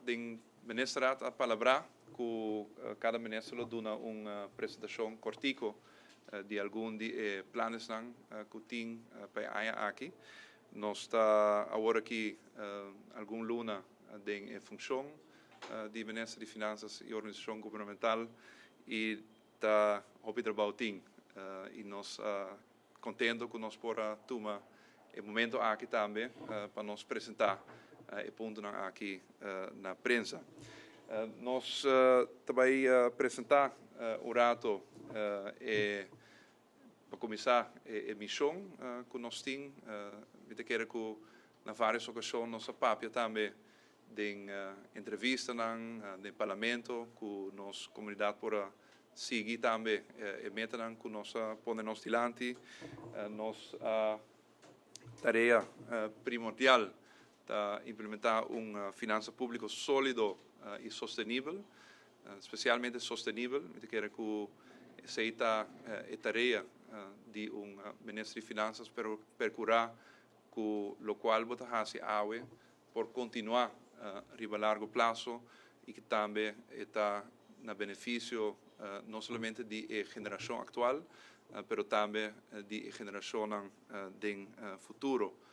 Den Ministerraad a palabrá ku kada minister lo duna un presentashon kòrtiku di algun di e plannan ku tin pa e aña aki. Nos ta awor aki algun luna den e funshon di Minister di Finansa i Organisashon Gubernamental i ta hopi trabou tin i nos kontentu ku nos por tuma e momento aki tambe pa nos presentá e puntonan aki na prensa. Nos tambe ta presentá un ratu e pa kuminsá e mishon ku nos tin. Mi ta kere ku na vários okashon nos a papia tambe den entrevistanan den parlamento ku nos komunidat por sigui tambe e metanan ku nos a pone nos dilanti. Nos tarea primordial ta implementá un finansa públiko sólido i sostenibel, spesialmente sostenibel. Mi ta kere ku esei ta e tarea di un minister di Finansa, pero perkurá ku lokual bo ta hasi awe por kontinuá riba largo plaso i ku tambe ta na benefisio no solamente di e generashon aktual, pero tambe di generashon den futuro.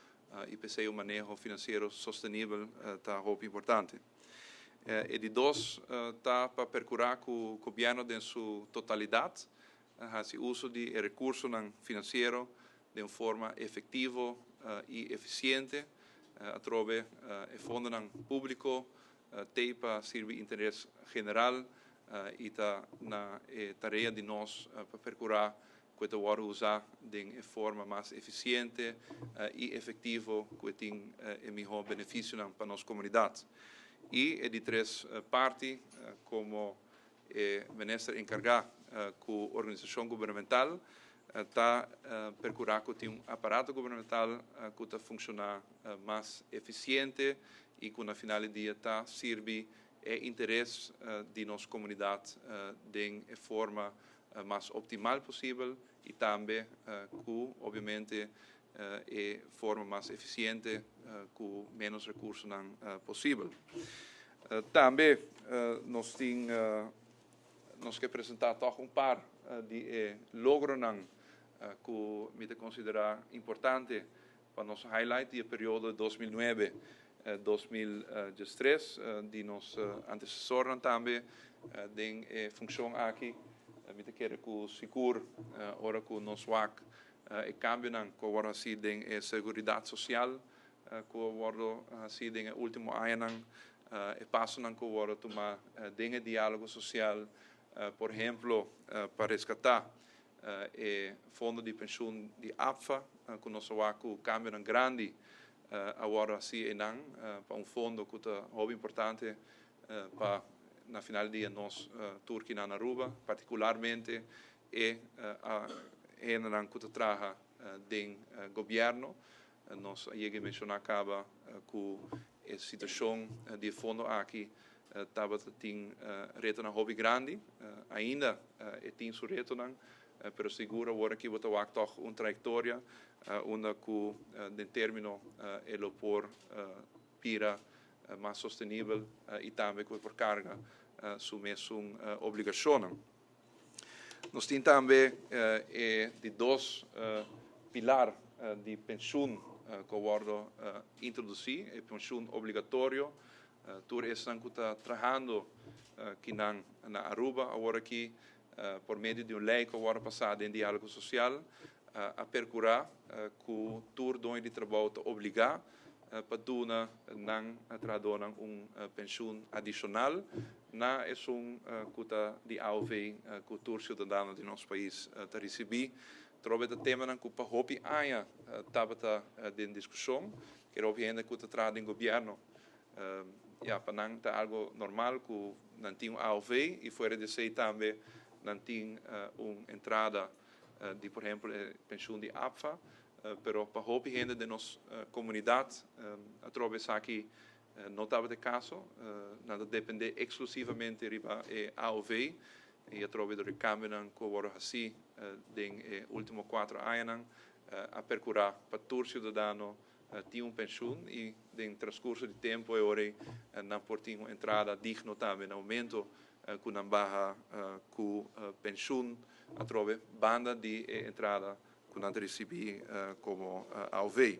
I p'esei un maneho finansiero sostenibel ta hopi importante. E di dos ta pa perkurá ku gobièrnu den su totalidat hasi uso di rekursonan finansiero di un forma efektivo i efisiente. Atrobe e fondonan públiko t'ei pa sirbi interes general i ta na tarea di nos pa perkurá ku e ta wòrdu usá den forma mas efisiente i efektivo ku tin e mihó benefisionan pa nos komunidat. I e di tres parti, komo minister enkargá ku organisashon gubernamental, ta perkurá ku tin un aparato gubernamental ku ta funshoná mas efisiente i ku na final di dia ta sirbi e interes di nos komunidat den forma mas optimal posibel i tambe ku obviamente e forma mas efisiente ku menos rekurso posibel. Tambe nos ke presentá toch un par di logronan ku mi ta konsiderá importante pa nos highlight di periodo 2009 2013 di nos antesesor tambe den funshon aki. Mi ta kere ku sigur ora ku nos wak e kambionan ku a wòrdu hasí den seguridat sosial ku a wòrdu hasí den último añanan, e pasonan ku a wòrdu tumá den diálogo sosial, por ehèmpel, pa reskatá e fondo di penshun di APFA, ku nos a wak ku kambionan grandi a wòrdu hasí einan pa un fondo ku ta hopi importante pa na final di dia nos tur aki na Aruba, partikularmente e hendenan ku ta traha den gobièrnu. Nos a yega di menshoná kaba ku e situashon di fondo aki tabata tin retonan hopi grandi, ainda e tin su retonan, pero sigur awor aki bo ta wak toch un trayektoria unda ku den término e lo por bira mas sostenibel i tambe ku por karga su mesun obligashonnan. Nos tin tambe e di dos pilar di penshun ku a wòrdu introdusí, e penshun obligatorio. Tur esnan ku ta trahando akinan na Aruba awor aki, por medio di un lei ku a wòrdu pasá den diálogo sosial, a perkurá ku tur doño di trabou ta obligá pa duna nan trahadónan un penshun adishonal na esun ku ta di AOV ku tur siudadano di nos pais ta risibí. Trobe ta temanan ku pa hopi aña tabata den diskushon, ku hopi hende ku ta traha den gobièrnu, ya, pa nan ta algu normal ku nan tin un AOV i fuera di esei tambe nan tin un entrada di, por ehèmpel, penshun di APFA, pero pa hopi hende den nos komunidat atrobe esaki no tabata e kaso, nan ta dependé eksklusivamente riba e AOV i atrobe dor e kambionan ku a wòrdu hasí den e último 4 añanan a perkurá pa tur siudadano. Tin un pensioen y den transcurso di tempo e ora nan por tin un entrada digno tambe na momento cu nan baha cu pensioen atrobe banda di e entrada cu nan ta ricibi como AOV.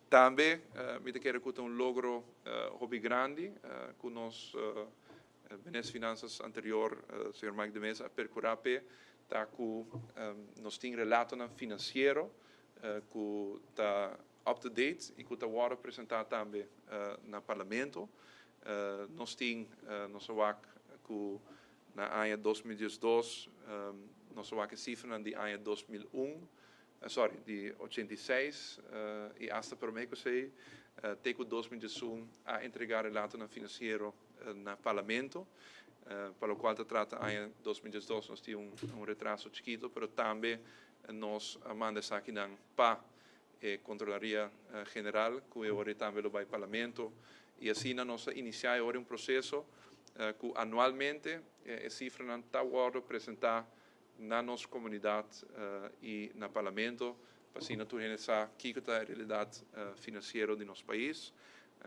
Tambe mi ta kere cu ta un logro hopi grandi cu nos Minister Finanzas anterior, señor Mike de Meza, a percura p'e, ta cu nos tin relatonan financiero cu ta up to date y cu ta wordo presenta tambe na Parlamento. Nos tin, nos a wak cu na aña 2012, nos a wak e cifranan di aña 2001, sorry, di 86 y hasta prome cu esey, te cu 2011 a entrega relatonan financiero na Parlamento. Pa locual ta trata aña 2012, nos tin un retraso chikito, pero tambe nos a manda esakinan pa e Controlaria General, cu e ora tambe lo bay Parlamento. Y asina nos a inicia un proceso cu anualmente e cifranan ta wordo presenta na nos comunidad y na Parlamento, pa asina tur hende sa kico ta e realidad financiero di nos pais.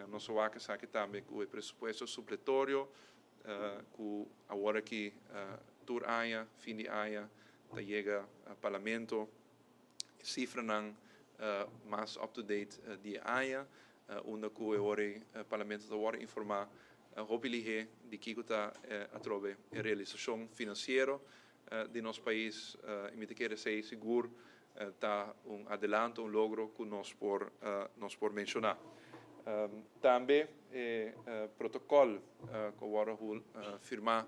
Nos a wak esaki tambe cu e presupuesto supletorio, cu awor aki tur aña, fin di aña, ta yega Parlamento cifranan mas up to date di aña, unda cu e ora Parlamento ta wordo informa hopi lihe di kico ta atrobe e realisacion financiero di nos pais, y mi ta kere esey sigur ta un adelanto, un logro cu nos por menciona. Tambe e protocol cu a wordo firma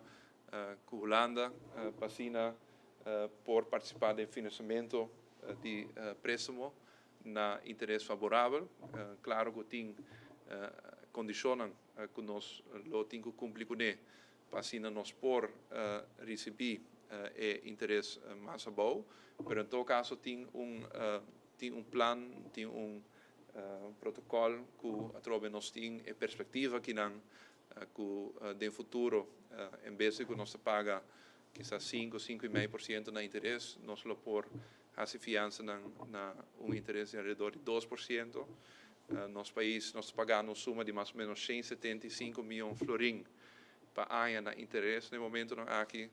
cu Hulanda pa asina por participa den financiamento di prestamo na interes favorabel. Claro cu tin condicion cu nos lo tin cu cumpli cune pa asina nos por ricibi e interes mas abou, pero en todo caso tin un plan, tin un protocol cu atrobe nos tin e perspectiva cu nan cu den futuro, en bes di cu nos paga kisas 5, 5,5% na interes, nos lo por haci fiansa na un interes di alrededor di 2%. Nos pais, nos ta pagando un suma di mas o menos 175 miyon florin pa aña na interes na momento nan aki.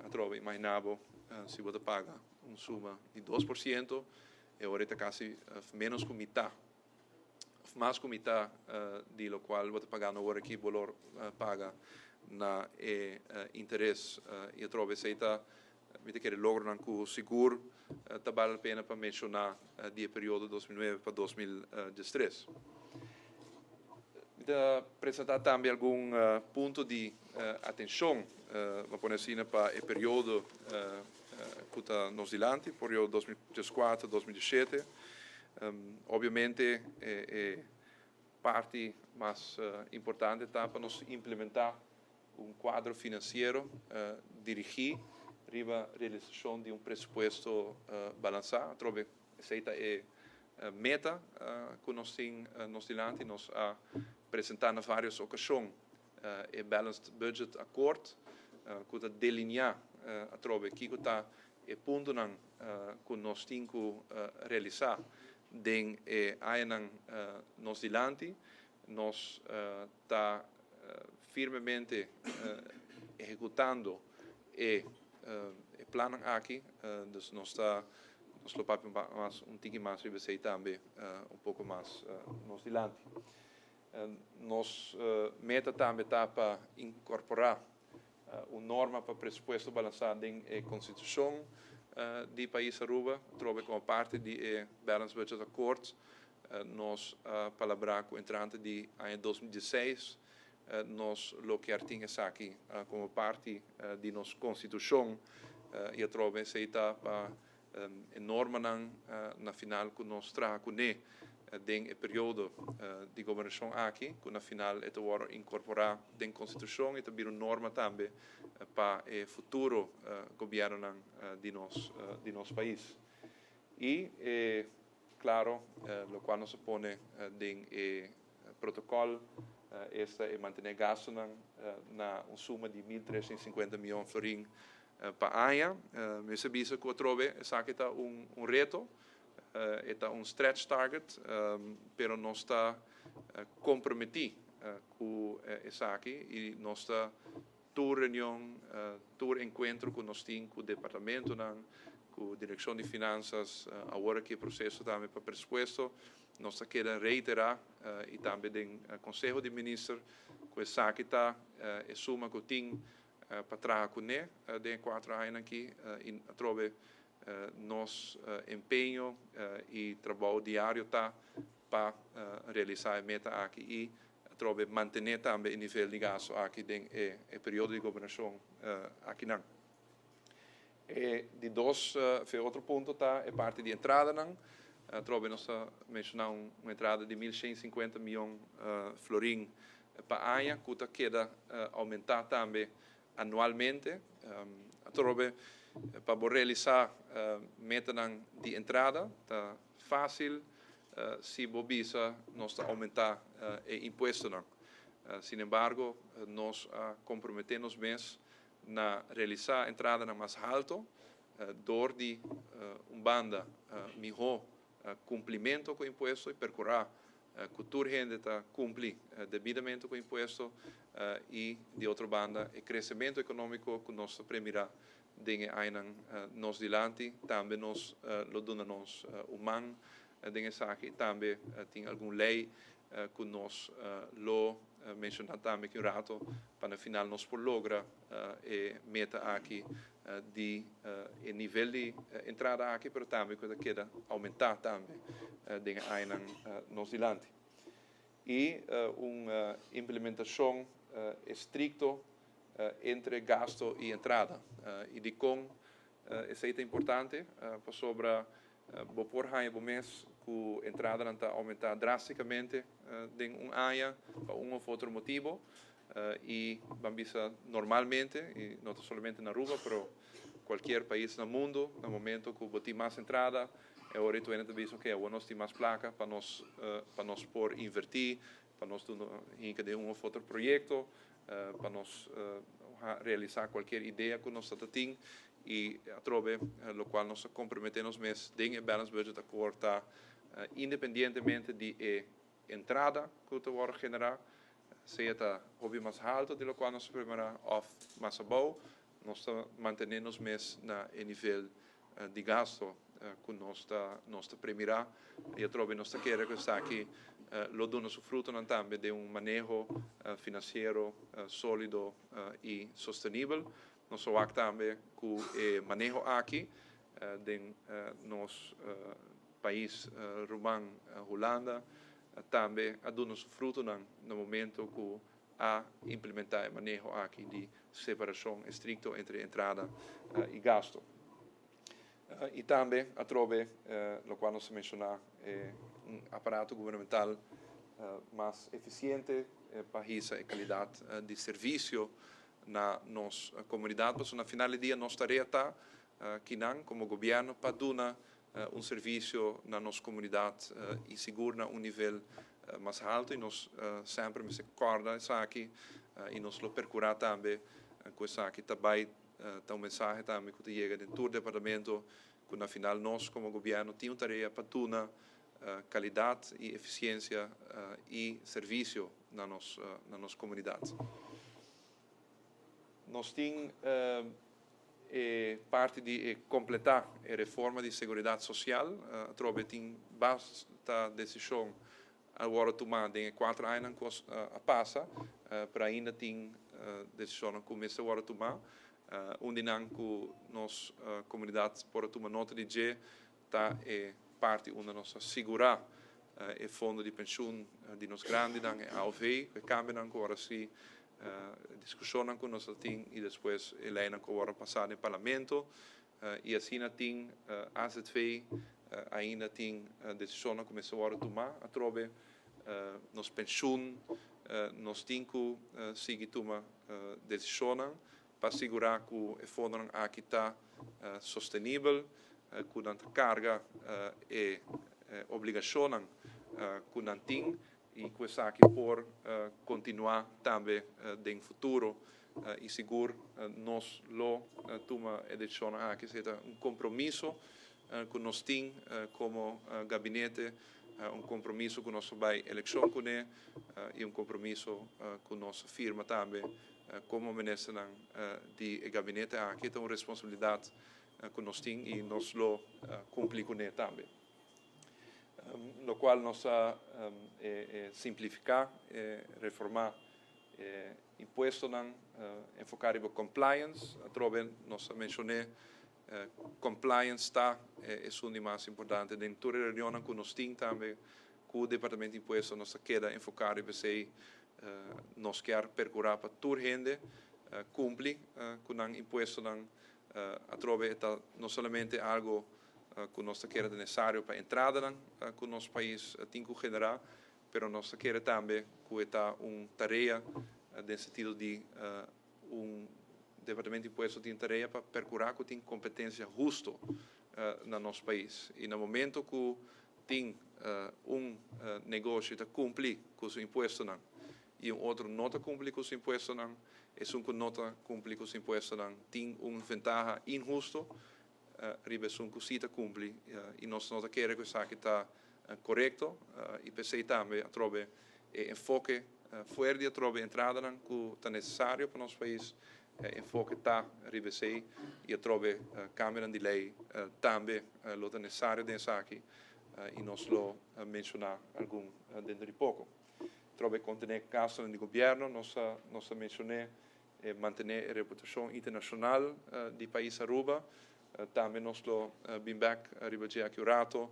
Atrobe, imagina bo si bo paga un suma di 2%, e ora ta casi menos cu mitar, mas cu mitar di locual bo ta pagando awor aki, bo lo paga na e interes. Y atrobe esey ta, mi ta kere, logro cu sigur ta bale la pena pa menciona di periodo 2009 pa 2013. Mi ta presenta tambe algun punto di atencion, ban pone asina, pa e periodo cu ta nos dilanti, periodo 2014-2017. Obviamente, e parti mas importante ta pa nos implementa un cuadro financiero dirigi riba realisacion di un presupuesto balansa. Atrobe, esey ta e meta cu nos tin nos dilanti. Nos a presenta na varios ocasion e Balanced Budget Accord, cu ta delinea atrobe kico ta e puntonan cu nos tin cu realisa den e añanan nos dilanti. Nos ta firmemente ehecutando e plan aki, dus nos lo papia mas un tiki mas riba esey tambe un poco mas nos dilanti. Nos meta tambe ta pa incorpora un norma pa presupuesto balansa den e Constitucion di pais Aruba. Atrobe, como parti di e Balanced Budget Accord, nos a palabra cu entrante di aña 2016 nos lo kier tin esaki como parti di nos Constitucion, y atrobe esey ta pa e normanan na final cu nos traha cune den e periodo di gobernacion aki, cu na final e ta wordo incorpora den Constitucion y ta bira un norma tambe pa e futuro gobierno di nos pais. Y claro, locual nos a pone den e protocol ta mantene gasto na un suma di 1.350 miyon florin pa aña. Mi sa bisa cu atrobe esaki ta un reto. E ta un stretch target, pero nos ta comprometi cu esaki y nos ta tur reunion, tur encuentro cu nos tin cu departamentonan, cu Direccion di Finanzas, awor cu e proceso tambe pa presupuesto, nos ta keda reitera y tambe den Conseho di Minister cu esaki ta e suma cu tin pa traha cune den 4 aña aki y atrobe nos empeño y trabou diario ta pa realisa e meta aki y atrobe mantene tambe e nivel di gasto aki den e periodo di gobernacion aki nan. E di dos, otro punto ta e parti di entradanan. Atrobe nos a menciona un entrada di 1.150 miyon florin pa aña, cu ta keda aumenta tambe anualmente. Atrobe, pa realisa metanan di entrada, ta facil si bo bisa nos ta aumenta e impuestonan. Sin embargo, nos a compromete nos mes na realisa entradanan mas halto, door di un banda miho cumplimento cu impuesto y percura cu tur hende ta cumpli debidamente cu impuesto y di otro banda e crecemento economico cu nos ta premira den añanan nos dilanti tambe nos lo duna nos un man den esaki. Tambe tin algun ley cu nos lo menciona tambe aki un rato pa na final nos por logra e meta aki di e nivel di entrada aki, pero tambe cu keda aumenta tambe den añanan nos dilanti. Y un implementacion estricto entre gasto y entrada. Y di con esey ta importante, pasobra bo por haya bo mes cu entrada ta aumenta drasticamente den un aña pa un of otro motibo y ban bisa normalmente, y no solamente na Aruba, pero cualkier pais na mundo, na momento cu bo tin mas entrada, e ora tur hende bisa cu nos tin mas placa pa nos por inverti, pa nos den un of otro proyecto, pa nos realisa cualkier idea cu nos tin y atrobe, locual nos ta compromete nos mes den e balanced budget akkoord ta independientemente di e entrada cu ta wordo genera, sea ta hopi mas halto di locual nos ta of mas abou, nos ta mantene nos mes na e nivel di gasto cu nos ta premira y atrobe nos ta kere cu esaki lo duna su fruto tambe di un maneho financiero solido y sostenibel. Nos a wak tambe cu e maneho aki den nos pais ruman Hulanda tambe a duna su fruto na momento cu a implementa e maneho aki di separacion estricto entre entrada y gasto. Y tambe, atrobe, locual nos a menciona, un aparato gubernamental mas eficiente pa e calidad di servicio na nos comunidad. Pasobra na final di dia, nos tarea ta cu nan, como gobierno, pa duna un servicio na nos comunidad y sigur na un nivel mas halto y nos semper mester corda esaki y nos lo percura tambe cu esaki tambe ta un mensahe tambe cu ta yega den tur departamento cu na final nos como gobierno tin un tarea pa duna calidad y eficiencia y servicio na nos comunidad. Nos tin parti di completa e reforma di seguridad social, atrobe tin basta decision awor tuma den 4 aña cu a pasa, pero ainda tin decision cu mester wordo tuma. Un di nan cu nos comunidad por tuma nota di dje ta e parti unda nos a sigura e fondo di pensioen di nos grandinan, e AOV, e cambionan cu awor si discusion cu nos tin y despues e ley cu awor a pasa den parlamento y asina tin AZV, ainda tin decision cu mester wordo tuma atrobe, nos pensioen, nos tin cu sigui tuma decision pa sigura cu e fondo aki ta sostenibel, cu nan carga e obligacion cu nan tin y cu esaki por continua tambe den futuro y sigur nos lo tuma e decision aki, ta un compromiso. ku nos tin komo gabinete, un kompromiso ku nos a bai elekshon kuné i un kompromiso ku nos a firma tambe komo ministernan di e gabinete aki. Ta un responsabilidat ku nos tin i nos lo kumpli kuné tambe. Lokual nos a simplifiká, reformá e impuestonan, enfoká riba compliance. Atrobe nos a menshoné, compliance ta esun di mas importante. Den tur e reunionnan ku nos tin tambe ku Departamento di Impuesto, nos ta keda enfoká riba esei. Nos kier perkurá pa tur hende kumpli ku nan impuestonan. Atrobe e ta no solamente algu ku nos ta kere ta nesario pa entradanan ku nos pais tin ku generá, pero nos ta kere tambe ku e ta un tarea den sentido di un Departamento di Impuesto tin tarea pa perkurá ku tin kompetensia husto na nos pais. I na momento ku tin un negoshi ta kumpli ku su impuestonan i un otro no ta kumpli ku su impuestonan, esun ku no ta kumpli ku su impuestonan tin un ventaha inhusto riba esun ku si ta kumpli, i nos no ta kere ku esaki ta korekto. I p'esei tambe atrobe e enfoke fuer di atrobe entradanan ku ta nesesario pa nos pais, e enfoke ta riba esei, i atrobe kambionan di lei tambe lo ta nesesario den esaki, i nos lo menshoná algun dentro di poko. Atrobe kontené gastunan di gobièrnu, nos a nos a menshoné e mantené e reputashon internashonal di pais Aruba. Tambe nos lo bin bèk riba dje aki un rato.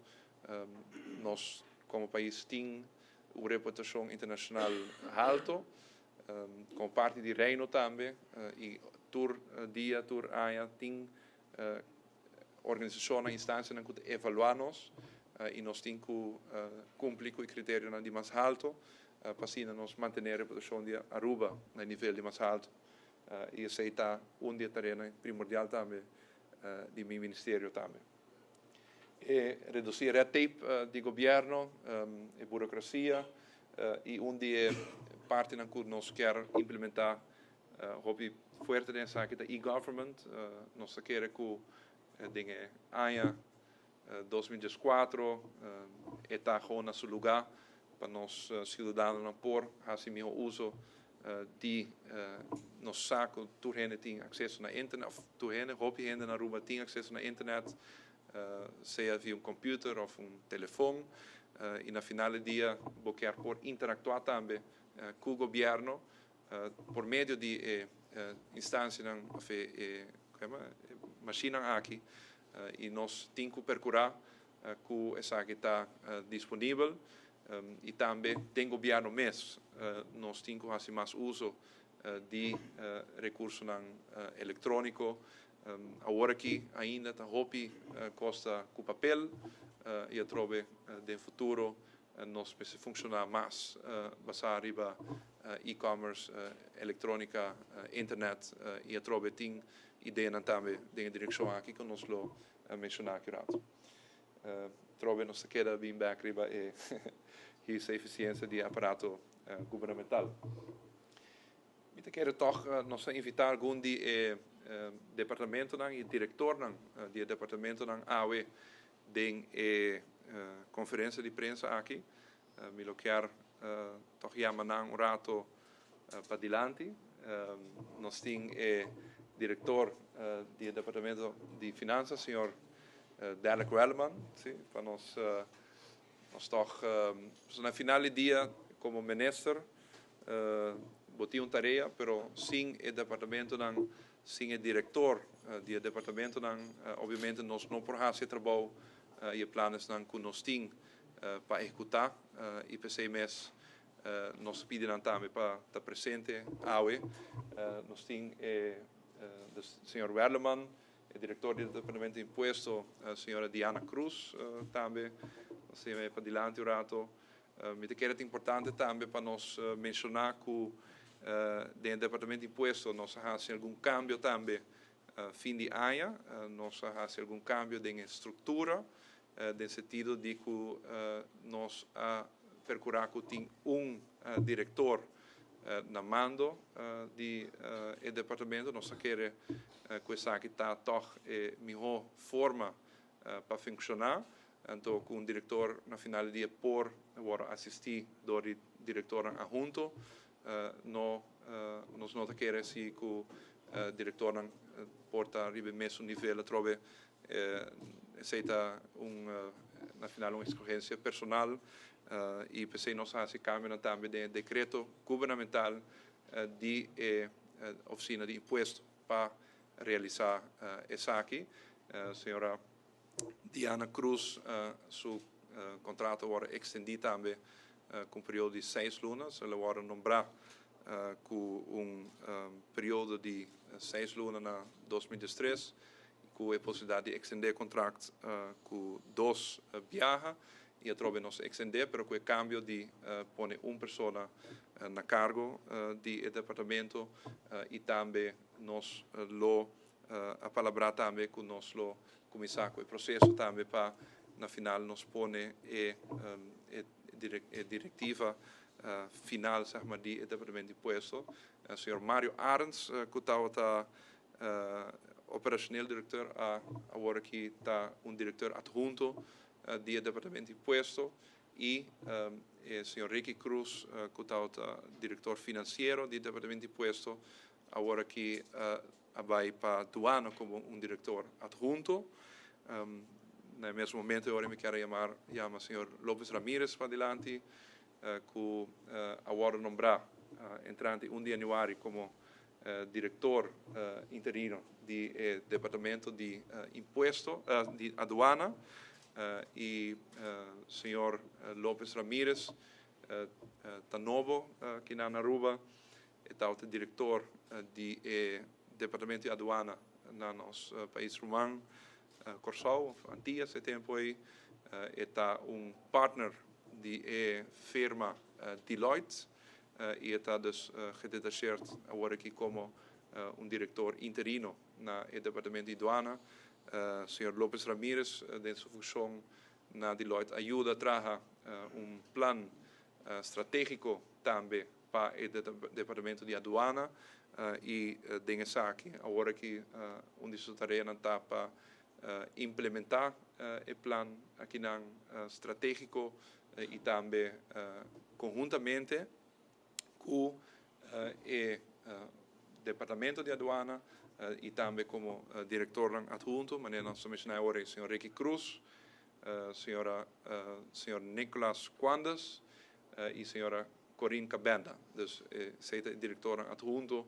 Nos komo pais tin un reputashon internashonal halto, komo parti di Reino tambe, i tur dia, tur aña tin organisashonnan, instansianan ku ta evaluá nos, i nos tin ku kumpli ku e kriterionan di mas halto pa asina nos mantené e reputashon di Aruba na e nivel di mas halto. I esei ta un di e tareanan primordial tambe di mi ministerio tambe. E redusí e red tape di gobièrnu, e burokrasia, i un di e partinan ku nos kier implementá hopi fuerte den esaki ta e-government. Nos ta kere ku den e aña 2014 e ta gewoon na su lugá pa nos siudadanonan por hasi mihó uso di nos sa ku tur hende tin akseso na internet, òf tur hende, hopi hende na Aruba tin akseso na internet, sea via un computer òf un telefon, i na final di dia bo kier por interaktuá tambe ku gobièrnu por medio di e instansianan òf e mashinnan aki, i nos tin ku perkurá ku esaki ta disponibel. I tambe den gobièrnu mes nos tin ku hasi mas uso di rekursonan elektróniko. Awor aki ainda ta hopi kos ta ku papel, i atrobe den futuro nos mester funshoná mas basá riba e-commerce, elektrónika, internet, i atrobe tin ideanan tambe den e direkshon aki ku nos lo menshoná aki rato. Atrobe nos ta keda bin bek riba e hisa efisiensia di e aparato gubernamental. Mi ta kere tòg nos a invitá algun di e departamentonan i direktornan di e departamentonan awe den e konferensia di prensa aki. Mi lo kier tòg yama nan un rato padilanti. Nos tin e direktor di e departamento di finansa, señor Derek Werleman, si, pa nos nos tòg, pasobra na final di dia komo minister bo tin un tarea, pero sin e departamentonan, sin e direktor di e departamentonan, obviamente nos no por hasi e trabou i e planesnan ku nos tin pa ehekutá, i p'esei mes nos ta pidi nan tambe pa ta presente awe. Nos tin e señor Werleman, e direktor di Departamento di Impuesto, señora Diana Cruz tambe. Nos tin e padilanti un rato. Mi ta kere ta importante tambe pa nos menshoná ku den e Departamento di Impuesto nos a hasi algun kambio tambe fin di aña. Nos a hasi algun kambio den e struktura, den sentido di ku nos a perkurá ku tin un direktor na mando di e departamento. Nos ta kere ku esaki ta tòg e mihó forma. pa funciona, anto cu un director na final di dia por wordo asisti door di directornan adhunto. No, nos no ta kere si cu directornan por ta riba mesun nivel atrobe. Esey ta na final un escogencia personal y p'esey nos a haci cambionan tambe den e decreto gubernamental di e Oficina di Impuesto pa realisa esaki. Señora Diana Cruz su contrato a wordo extendi tambe cu un periodo di 6 luna. El a wordo nombra cu un periodo di 6 luna na 2013, cu e posibilidad di extende contract cu dos biaha, y atrobe nos extende, pero cu e cambio di pone un persona na cargo di e departamento, y tambe nos lo a palabra tambe cu nos lo cuminsa cu e proceso tambe pa na final nos pone e directiva final, zeg maar, di e departamento di impuesto. Señor Mario Arends, cu tabata operationeel directeur, awor aki ta un directeur adhunto di e departamento di impuesto, y e señor Ricky Cruz, cu tabata director financiero di e departamento di impuesto, awor aki a bay pa douane como un director adhunto. Na mes momento awor mi kier yama señor Lopez Ramirez pa dilanti, cu a nombra entrante 1 di januari como director interino di departamento di impuesto di aduana, y señor Lopez Ramirez ta nobo aki na Aruba, ta e director di departamento di aduana na nos pais ruman Corsou, Antillas e tempo ey, ta un partner di e firma Deloitte y ta dus gedetacheerd awor aki como un director interino na e departamento di aduana. Señor Lopez Ramirez, den su funcion na Deloitte, a yuda traha un plan strategico tambe pa e departamento di aduana, y den esaki awor aki un di su tareanan ta pa implementa e plan akinan strategico y tambe conhuntamente cu e departamento di aduana y tambe como director adhunto, manera nos a menciona awor, señor Ricky Cruz, señor Nicolas Quandes y señora Corinne Cabenda. Dus esey ta director adhunto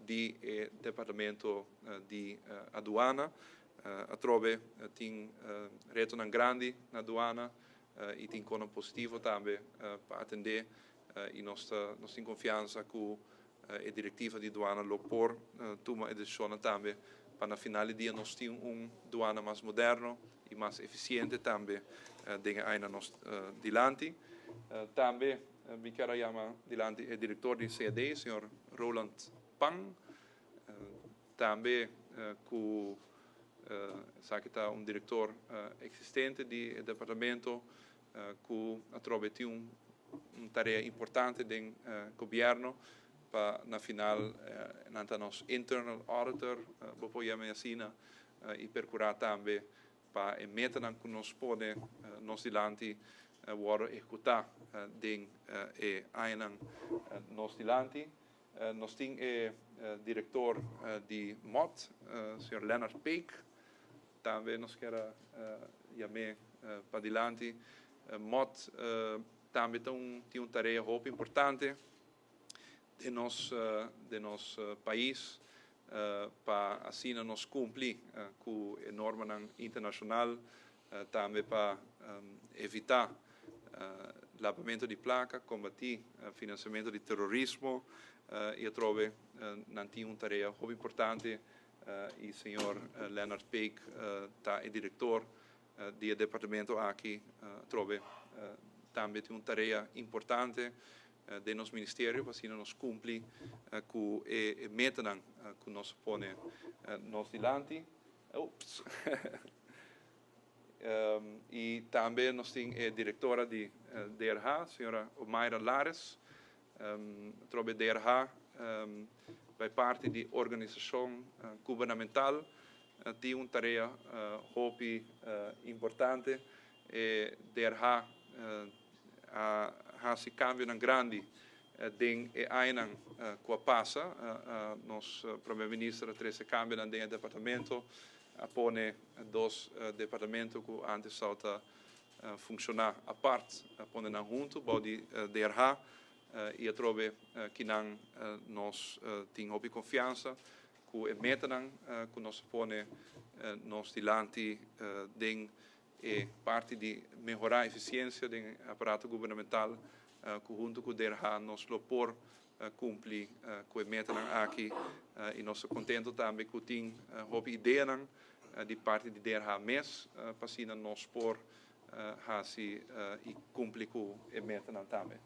di e departamento di aduana. Atrobe tin retonan grandi na aduana y tin cosnan positivo tambe pa atende, y nos tin confiansa cu e directiva di aduana lo por tuma e decision tambe pa na final di dia nos tin un aduana mas moderno y mas eficiente tambe den aña nos dilanti. Tambe mi kier yama dilanti e director di CAD, señor Roland Pang, tambe cu esaki ta un director existente di departamento cu atrobe tin un tarea importante den gobierno pa na final nan ta nos internal auditor, bo por yama asina, y percura tambe pa e metanan cu nos pone nos dilanti wordo ehecuta den e añanan nos dilanti. Nos tin e director di MOT, señor Leonard Peek, tambe nos kier yam'e pa dilanti. MOT tambe tin un tarea hopi importante den nos pais pa asina nos cumpli cu e normanan internacional, tambe pa evita labamento di placa, combati financiamento di terorismo, y atrobe nan tin un tarea hopi importante, y señor Leonard Peek ta e director di e departamento aki. Atrobe tambe tin un tarea importante den nos ministerio pa asina nos cumpli cu e metanan cu nos pone nos dilanti. Ups. Y tambe nos tin e directora di DRH, señora Omaira Lares. Atrobe DRH ta parti di organisacion gubernamental. Tin un tarea hopi importante. E DRH a hasi kambionan grandi den e añanan ku a pasa. Nos Prome Minister a trese kambionan den e departamento, a pone dos departamento ku antes tabata funshoná apart, a pone nan huntu bou di DRH i atrobe kinan nos tin hopi konfiansa ku e metanan ku nos a pone nos dilanti den e parti di mehorá efisiensia den e aparato gubernamental ku huntu ku DRH nos lo por kumpli ku e metanan aki i nos ta kontento tambe ku tin hopi ideanan di parti di DRH mes pa asina nos por hasi i kumpli ku e metanan tambe.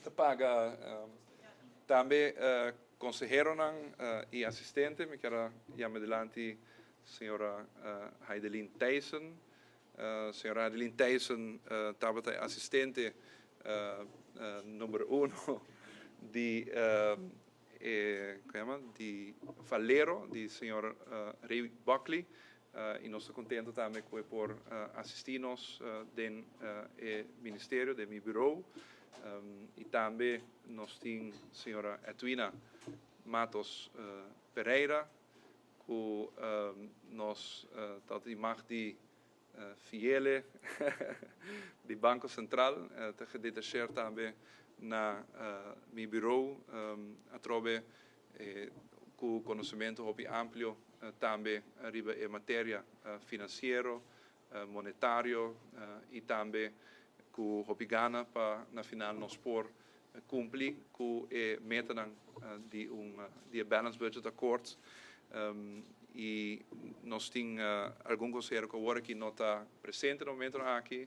Ta paga tambe konseheronan i asistente. Mi kier a yama dilanti señora Heidelien Thijssen. Señora Heidelien Thijssen tabata e asistente number uno di e di Valero, di señor Ray Buckley. I nos ta contento tambe cu e por asisti nos den e ministerio, den mi bureau. I tambe nos tin señora Edwina Matos Pereira cu nos ta di mag di fiele di Banco Central, ta gedetacheer tambe na mi bureau atrobe Ku konosementu hopi amplio tambe riba e materia finansiero, monetario i tambe ku hopi gana pa na final nos por kumpli ku e metanan di un di e Balanced Budget Akkoord. I nos tin algun konsehero ku awor aki no ta presente na momentonan aki,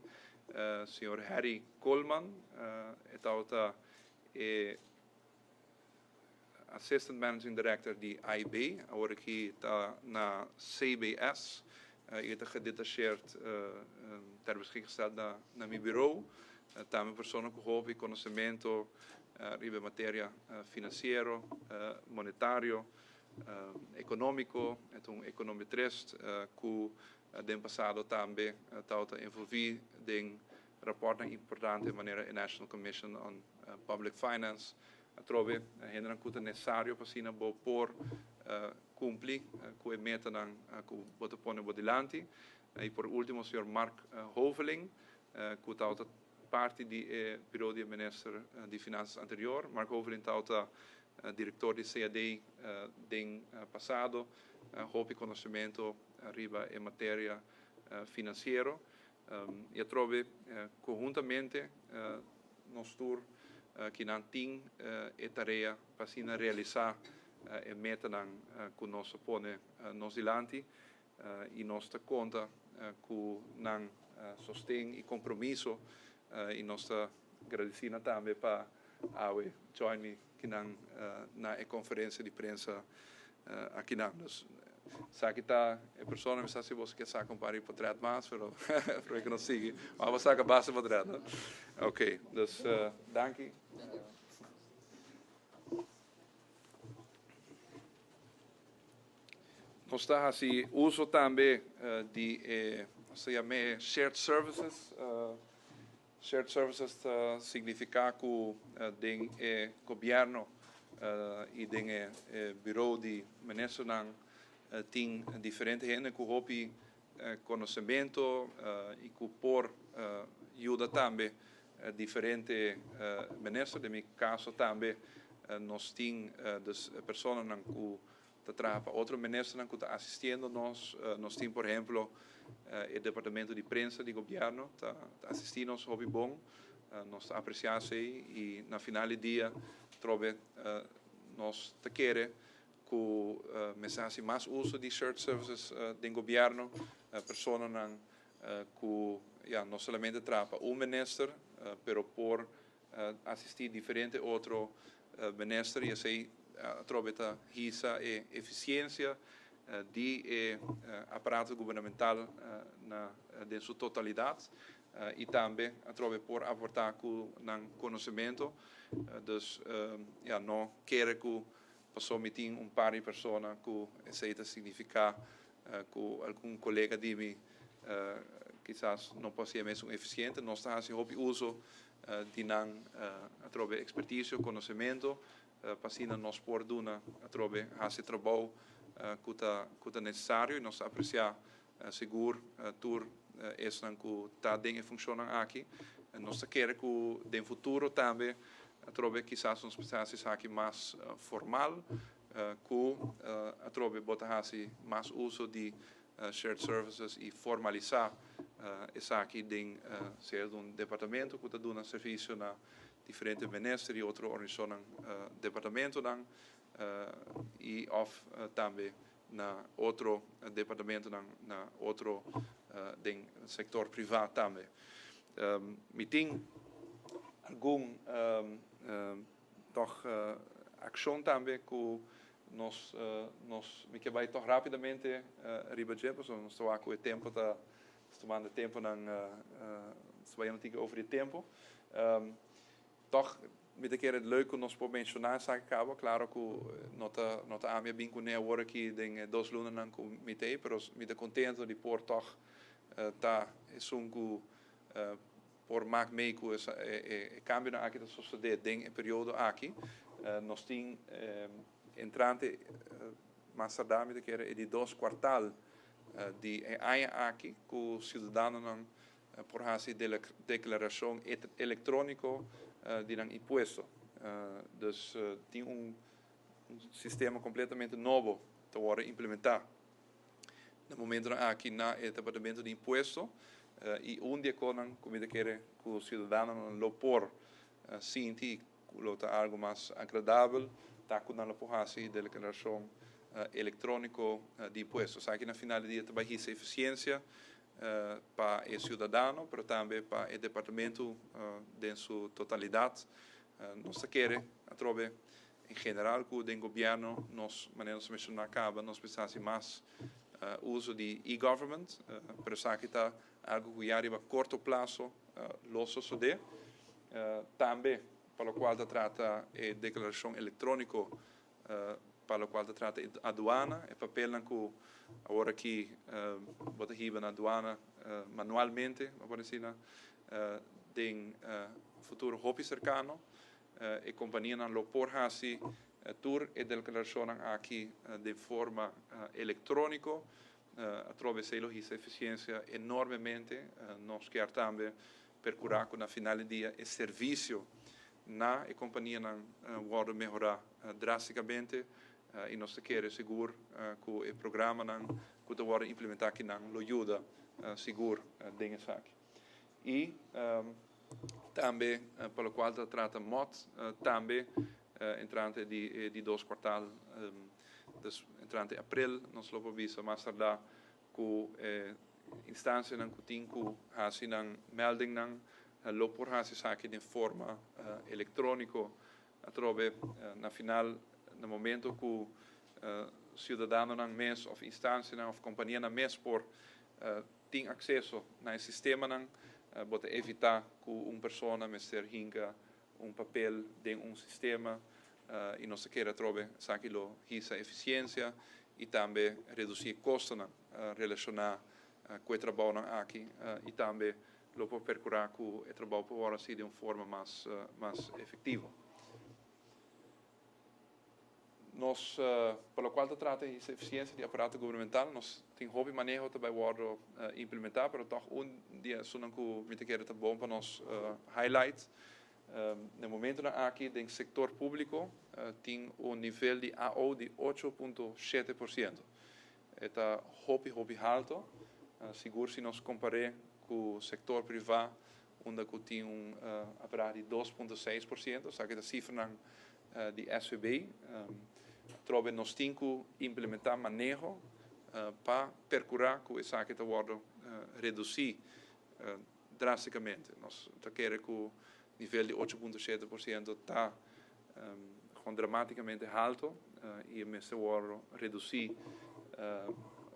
señor Harry Koolman, e tabata e Assistant Managing Director di AIB, awor aki ta na CBS y e ta gedetacheerd ter beschikking gesteld na mi bureau. Tambe persona cu hopi conocemento riba e materia financiero, monetario, economico. E ta un econometrist cu den pasado tambe tabata envolvi den Raportnan importante manera e National Commission on Public Finance atrobe hendenan ku ta nesario pa asina bo por kumpli ku e metanan ku bo ta pone bo dilanti. I por ultimo señor Mark Hoveling ku tabata parti di e biro di e minister di Finansas anterior. Mark Hoveling tabata direktor di CAD den pasado, hopi konosementu riba e materia finansiero. I atrobe konhuntamente nos tur kinan tin e tarea pa asina realisá e metanan ku nos a pone nos dilanti i nos ta konta ku nan sosten i kompromiso i nos ta gradisí nan tambe pa awe join mi kinan na e konferensia di prensa akinan. Dus esaki ta e persona, mi sa si boso ke saka un par di potret mas, pero prome ku nos sigui, mas bo saka basta potret, no? Ok, dus danki. Nos ta hasi uso tambe di e, nos ta yam'é shared services. Shared services ta significa cu den e gobierno y den e bureau di ministernan tin diferente hende cu hopi conocemento y cu por yuda tambe diferente minister. Den mi caso tambe nos tin dus personanan cu Ta traha pa otro ministernan cu ta asistiendo nos. Nos tin por ehemplo e departamento di prensa di gobierno ta asisti nos hopi bon. Nos ta aprecia esey y na final di dia trobe nos ta kere cu mester haci mas uso di shared services den gobierno. Personanan cu ya no solamente traha pa un minister pero por asisti diferente otro minister y esey atrobe ta hisa e eficiencia di e aparato gubernamental na den su totalidad y tambe atrobe por aporta cu nan conocemento. Dus ya no kere cu. Paso mi tin un par di persona ku esei ta signifiká ku algun kolega di mi kisas no por hasié mesun efisiente. Nos ta hasi hopi uso di nan atrobe ekspertisio, konosementu, pa asina nos por duna atrobe hasi trabou ku ta ku ta nesesario i nos ta apresiá sigur tur esnan ku ta den e funshonnan aki. Nos ta kere ku den futuro tambe atrobe kisas nos mester hasi esaki mas formal ku atrobe bo ta hasi mas uso di shared services i formalisá esaki den sea un departamento ku ta duna servisio na diferente minister i otro organisashonnan, departamentonan i òf tambe na otro departamentonan na otro den sektor privá tambe. Mi tin algun tòg akshon tambe ku nos nos mi ke bai tòg rápidamente riba dje pasobra nos ta wak ku e tempu ta tumando tempunan ta bayendo tiki over di tempu. Tòg mi ta kere leuk ku nos por menshoná esaki kaba. Klaro ku no ta no ta ami a bin kuné awor aki den e dos lunanan ku mi ta ei, pero mi ta kontento di por tòg ta esun ku por mak mei ku e e kambionan aki ta sosodé den e periodo aki. Nos tin entrante mas tardá mi ta kere e di dos kuartal di e aña aki ku siudadanonan Por hasi deklarashon elektróniko di nan impuesto. Dus tin un sistema kompletamente nobo ta wòrdu implementá na momentonan aki na e departamento di impuesto i un di e konan ku mi ta kere ku siudadanonan lo por sinti i ku lo ta algu mas agradabel ta ku nan lo por hasi deklarashon elektróniko di impuesto. Esaki na final di dia ta bai hisa efisiensia pa e ciudadano pero tambe pa e departamento den su totalidad. Nos ta kere atrobe en general cu den gobierno nos, manera nos a menciona caba, nos mester haci mas uso di e-government, pero esaki ta algo cu ya riba corto plazo lo sosode. Tambe pa locual ta trata e declaracion electronico Pa lokual ta trata e aduana, e papelnan ku awor aki bo ta hiba na aduana manualmente, bo por asina, den futuro hopi serkano e kompanianan lo por hasi tur e deklarashonnan aki den forma elektróniko. Atrobe esei lo hisa efisiensia enormemente. Nos kier tambe perkurá ku na final di dia e servisio Na e kompanianan wòrdu mehorá drástikamente i nos ta kere sigur ku e programanan ku ta wòrdu implementá akinan lo yuda sigur den esaki. I tambe pa lokual ta trata mòt tambe entrante di e di dos kuartal, dus entrante aprel nos lo por bisa mas tardá ku e instansianan ku tin ku hasi nan meldingnan lo por hasi esaki den forma elektróniko. Atrobe na final na momento ku siudadanonan mes òf instansianan òf kompanianan mes por tin akseso na e sistemanan, bo ta evitá ku un persona mester hinka un papel den un sistema i nos ta kere atrobe esaki lo hisa efisiensia i tambe redusí e kostonan relashoná ku e trabounan aki i tambe lo por perkurá ku e trabou por wòrdu hasi den un forma mas mas efektivo. Nos, pa lokual ta trata hisa efisiensia di aparato gubernamental, nos tin hopi maneho ta bai wòrdu implementá, pero tòg un di esunnan ku mi ta kere ta bon pa nos highlight, na momentunan aki den sektor públiko tin un nivel di AO di 8.7%. E ta hopi hopi halto, sigur si nos kompar'é ku sektor privá unda ku tin un aparato di 2.6%, esaki ta sifranan di SVB. Atrobe nos tin ku implementá maneho pa perkurá ku esaki ta wòrdu redusí drástikamente. Nos ta kere ku nivel di 8.7% ta gewoon dramátikamente halto i e mester wòrdu redusí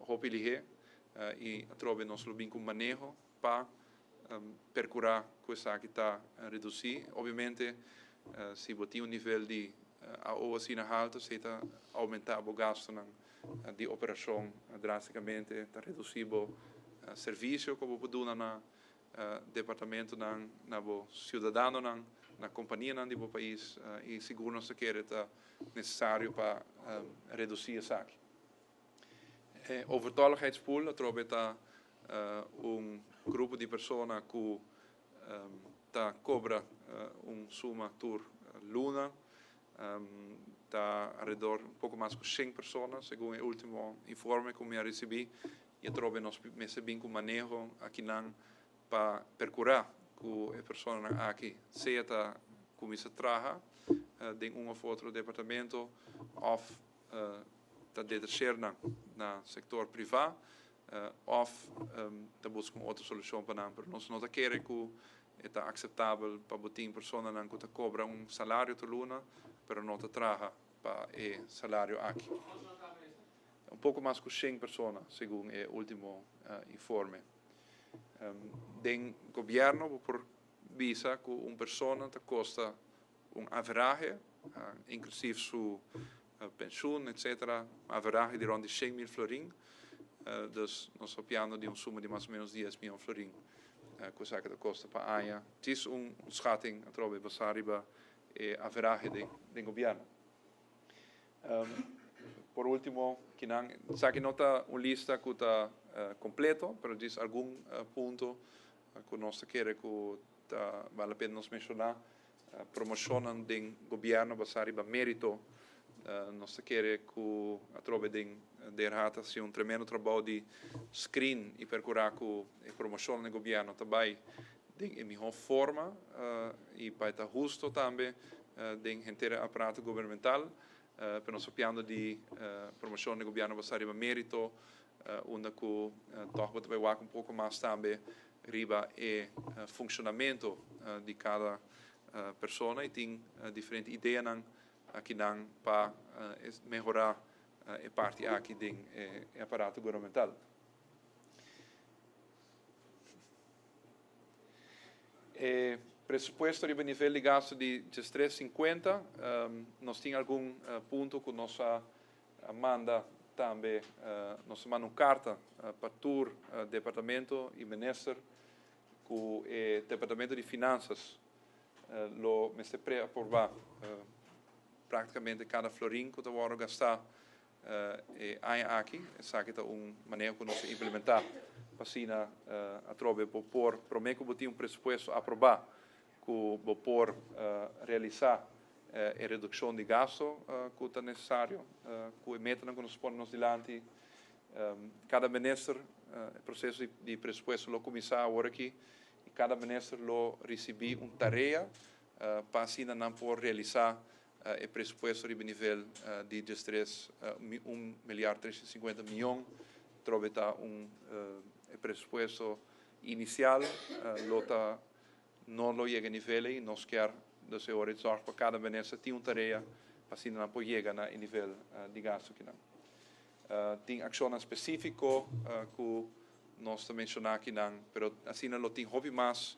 hopi lihé i atrobe nos lo bin ku maneho pa perkurá ku esaki ta redusí. Obviamente. Si bo tin un nivel di AO asina halto, esei ta aumenta bo gastonan di operacion drasticamente, ta reduci bo servicio cu bo por duna na departamentonan, na bo ciudadanonan, na companianan di bo pais y sigur nos ta kere ta necesario pa reduci esaki. E overtolligheidspool atrobe ta un grupo di persona cu ta cobra un suma tur luna. Ta alrededor un poco mas cu shen persona segun e ultimo informe cu mi a ricibi y atrobe nos mester bin cu maneho akinan pa percura cu e personanan aki sea ta cuminsa traha den un of otro departamento of ta detercer nan na sector priva of ta busca un otro solucion pa nan. Pero nos no ta kere cu e ta aceptabel pa bo tin personanan cu ta cobra un salario tur luna pero no ta traha pa e salario aki. Un poco mas cu shen persona segun e ultimo informe. Den gobierno bo por bisa cu un persona ta costa un averahe, inclusief su pensioen etc. Averahe di rond di 100.000 florin. Dus nos ta papiando di un suma di mas o menos 10 miyon florin cu esaki ta costa pa aña. Djis un schatting atrobe basa riba e averahe den gobierno. Por ultimo, kinan, esaki no ta un lista cu ta completo, pero djis algun punto cu nos ta kere cu ta bale la pena nos menciona. Promocionnan den gobierno basa riba merito. Nos ta kere cu atrobe den Den Raad a haci un tremendo trabou di screen y percura cu e promocionnan den gobierno ta bay den e miho forma y pa ta husto tambe den henter e aparato gubernamental. Pero nos papiando di promocion den gobierno basa riba merito, unda cu toch bo ta bay wak un poco mas tambe riba e funcionamento di cada persona y tin diferente ideanan akinan pa mehora e parti aki den e aparato gubernamental. E presupuesto riba nivel di gasto di 1350, nos tin algun punto cu nos a manda tambe, nos a manda un carta pa tur departamento y minister cu e departamento di finanzas lo mester pre-aproba practicamente cada florin cu ta wordo gasta e aña aki. Esaki ta un maneho cu nos a implementa pa asina atrobe bo por, prome cu bo tin un presupuesto aproba, cu bo por realisa e reduccion di gasto cu ta necesario cu e metanan cu nos pone nos dilanti. Cada minister, e proceso di presupuesto lo cuminsa awor aki y cada minister lo ricibi un tarea pa asina nan por realisa e presupuesto riba nivel di 13, 1 miljard 350 miyon. Trobe ta un e presupuesto inicial lo ta no lo yega nivel y nos kier dus e ora zorg pa cada minister tin un tarea pa asina nan por yega na e nivel di gasto kinan. Tin accionnan specifico cu nos ta menciona akinan, pero asina lo tin hopi mas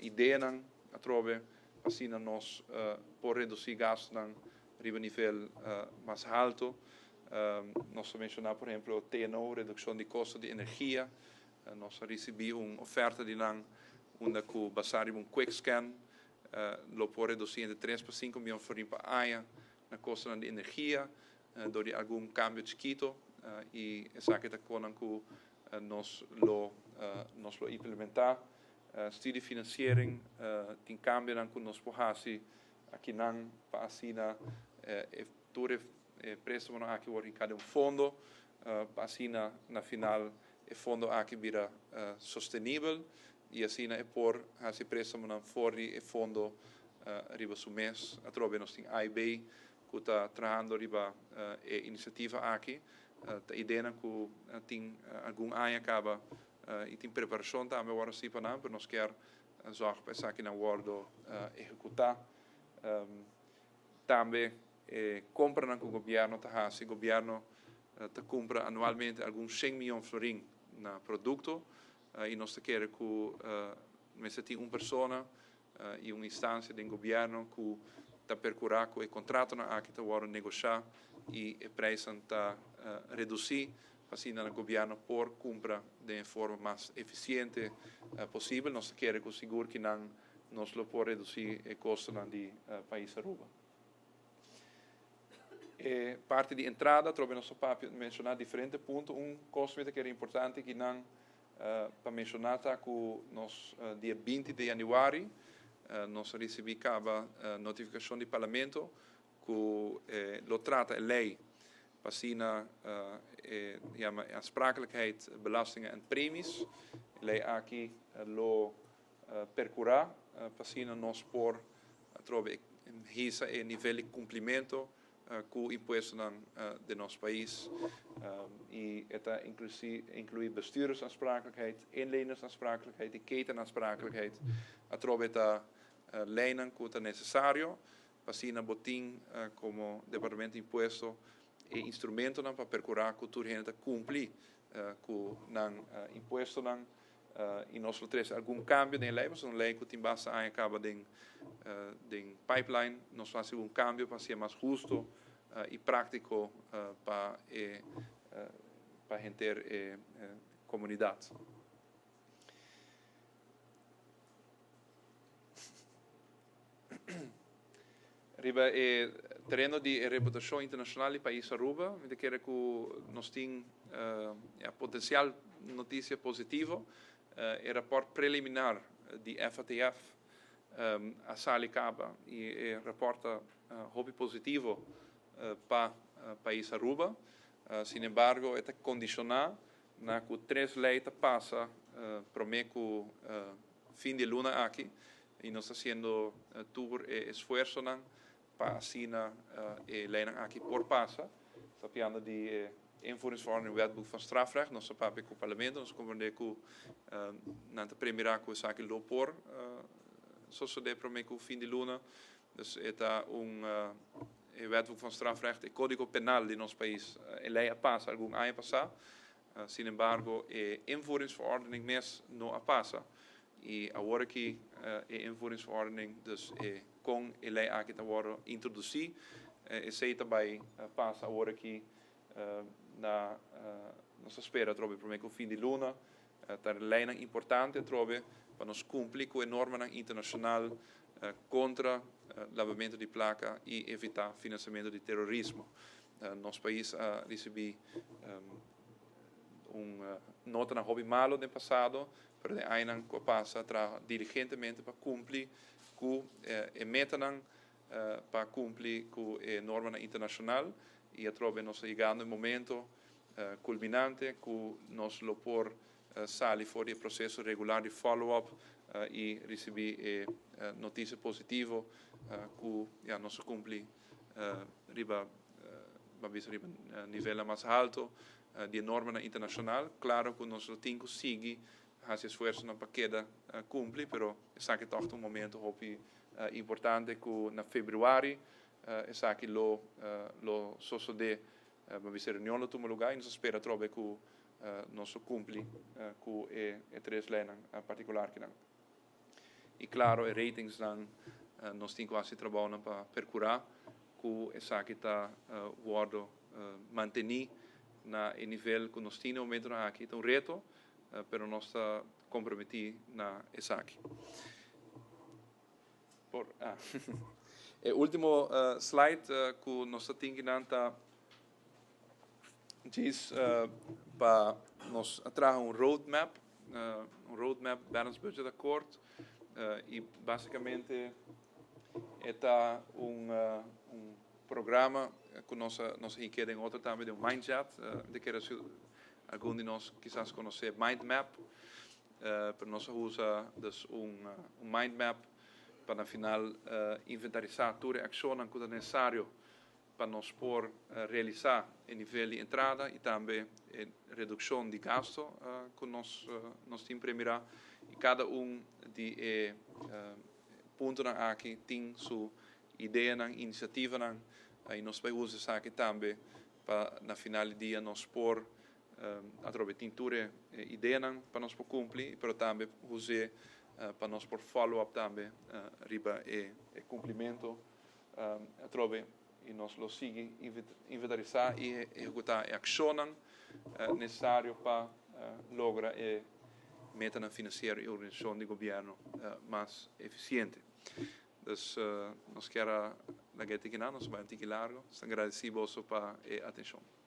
ideanan atrobe pa asina nos por reduci gastonan riba nivel mas halto. Nos a menciona, por ehempel, TNO, reduccion di costo di energia. Nos a ricibi un oferta di nan unda cu basa riba un quick scan lo por reduci entre 3 pa 5 miyon florin pa aña na costonan di energia door di algun cambio chikito y esaki ta cosnan cu nos lo implementa. Studiefinanciering, tin cambionan cu nos por haci akinan pa asina e tur e prestamonan aki wordo hinca den un fondo pa asina na final e fondo aki bira sostenibel y asina e por haci prestamonan for di e fondo riba su mes. Atrobe nos tin AIB cu ta trahando riba e iniciativa aki. Ta ideanan cu tin algun aña caba y tin preparacion tambe awor asina pa nan, pero nos kier zorg pa esakinan wordo ehecuta. Tambe e compranan cu gobierno ta haci, gobierno ta cumpra anualmente algun 100 miyon florin na producto y nos ta kere cu mester tin un persona y un instancia den gobierno cu ta percura cu e contratonan aki ta wordo negosha y e prijsnan ta reduci pa asina gobierno por cumpra den e forma mas eficiente posibel. Nos ta kere cu sigur kinan nos lo por reduci e costonan di pais Aruba. E parti di entrada, trobe nos a papia menciona diferente punto. Un cos mi ta kere importante kinan pa menciona ta cu nos dia 20 di januari nos a ricibi caba notificacion di Parlamento cu lo trata e ley pa asina e yama aansprakelijkheid belastingen en premies. E ley aki lo percura pa asina nos por atrobe hisa e nivel di cumplimento cu impuestonan den nos pais y e ta inclui bestuurdersaansprakelijkheid, inlenersaansprakelijkheid y ketenaansprakelijkheid. Atrobe ta leynan cu ta necesario pa asina bo tin como Departamento di Impuesto e instrumentonan pa percura cu tur hende ta cumpli cu nan impuestonan y nos lo trece algun cambio den e ley pasobra un ley cu tin basta aña caba den den pipeline. Nos lo haci algun cambio pa hacié mas husto y practico pa e pa henter e comunidad. Riba e tereno di e reputacion internacional di pais Aruba, mi ta kere cu nos tin ya potencial noticia positivo. E rapport preliminar di FATF a sali caba y e rapport ta hopi positivo pa pais Aruba. Sin embargo, e ta condiciona na cu tres ley ta pasa prome cu fin di e luna aki y nos ta haciendo tur e esfuerzonan pa asina e leynan aki por pasa. Ta papiando di e Invoeringsverordening Wetboek van Strafrecht. Nos ta papia cu Parlamento, nos ta comprende cu nan ta premira cu esaki lo por sosode prome cu fin di luna. Dus e ta un e Wetboek van Strafrecht, e Codigo Penal di nos pais. E ley a pasa algun aña pasa. Sin embargo, e invoeringsverordening mes no a pasa. Y awor aki e invoeringsverordening, dus e con e ley aki ta wordo introduci, esey ta bay pasa awor aki na, nos ta spera atrobe prome cu fin di luna. Ta leynan importante atrobe pa nos cumpli cu e normanan internacional contra labamento di placa y evita financiamento di terorismo. Nos pais a ricibi un notanan hopi malo den pasado, pero den añanan cu a pasa a traha diligentemente pa cumpli cu e metanan, pa cumpli cu e normanan internacional y atrobe nos ta yegando e momento culminante cu nos lo por sali for di e proceso regular di follow-up y ricibi e noticia positivo cu ya nos a cumpli riba ban bisa riba nivelnan mas halto di e normanan internacional. Claro cu nos lo tin cu sigui haci esfuerzonan pa keda cumpli, pero esaki tog ta un momento hopi importante cu na februari esaki lo lo sosode. Ban bisa e reunion lo tuma lugar y nos ta spera atrobe cu nos lo cumpli cu e tres leynan particular akinan. Y claro e ratingsnan nos tin cu haci trabounan pa percura cu esaki ta wordo manteni na e nivel cu nos tin na e momentonan aki. Ta un reto, pero nos ta comprometi na esaki. Por ah. E ultimo slide cu nos ta tin kinan ta djis pa nos a traha un roadmap, un roadmap Balanced Budget Akkoord y basicamente e ta un un programa cu nos a nos a hik'é den otro tambe den un mindjet. Mi ta kere si algun di nos kisas conoce mind map, pero nos a usa dus un un mind map pa na final inventarisa tur e accionnan cu ta necesario pa nos por realisá e nivel di entrada i tambe e redukshon di gasto ku nos nos tin premirá. I kada un di e puntonan aki tin su ideanan, inisiativanan i nos bai usa esaki tambe pa na final di dia nos por atrobe tin tur e ideanan pa nos por kumpli pero tambe us'é. Pa nos por follow up tambe riba e cumplimento atrobe y nos lo sigui inventarisa y ehecuta e accion necesario pa logra e meta financiero y organisacion di gobierno mas eficiente. Dus nos kier a laga aki, nos bay tiki largo. Ta gradici pa e atencion.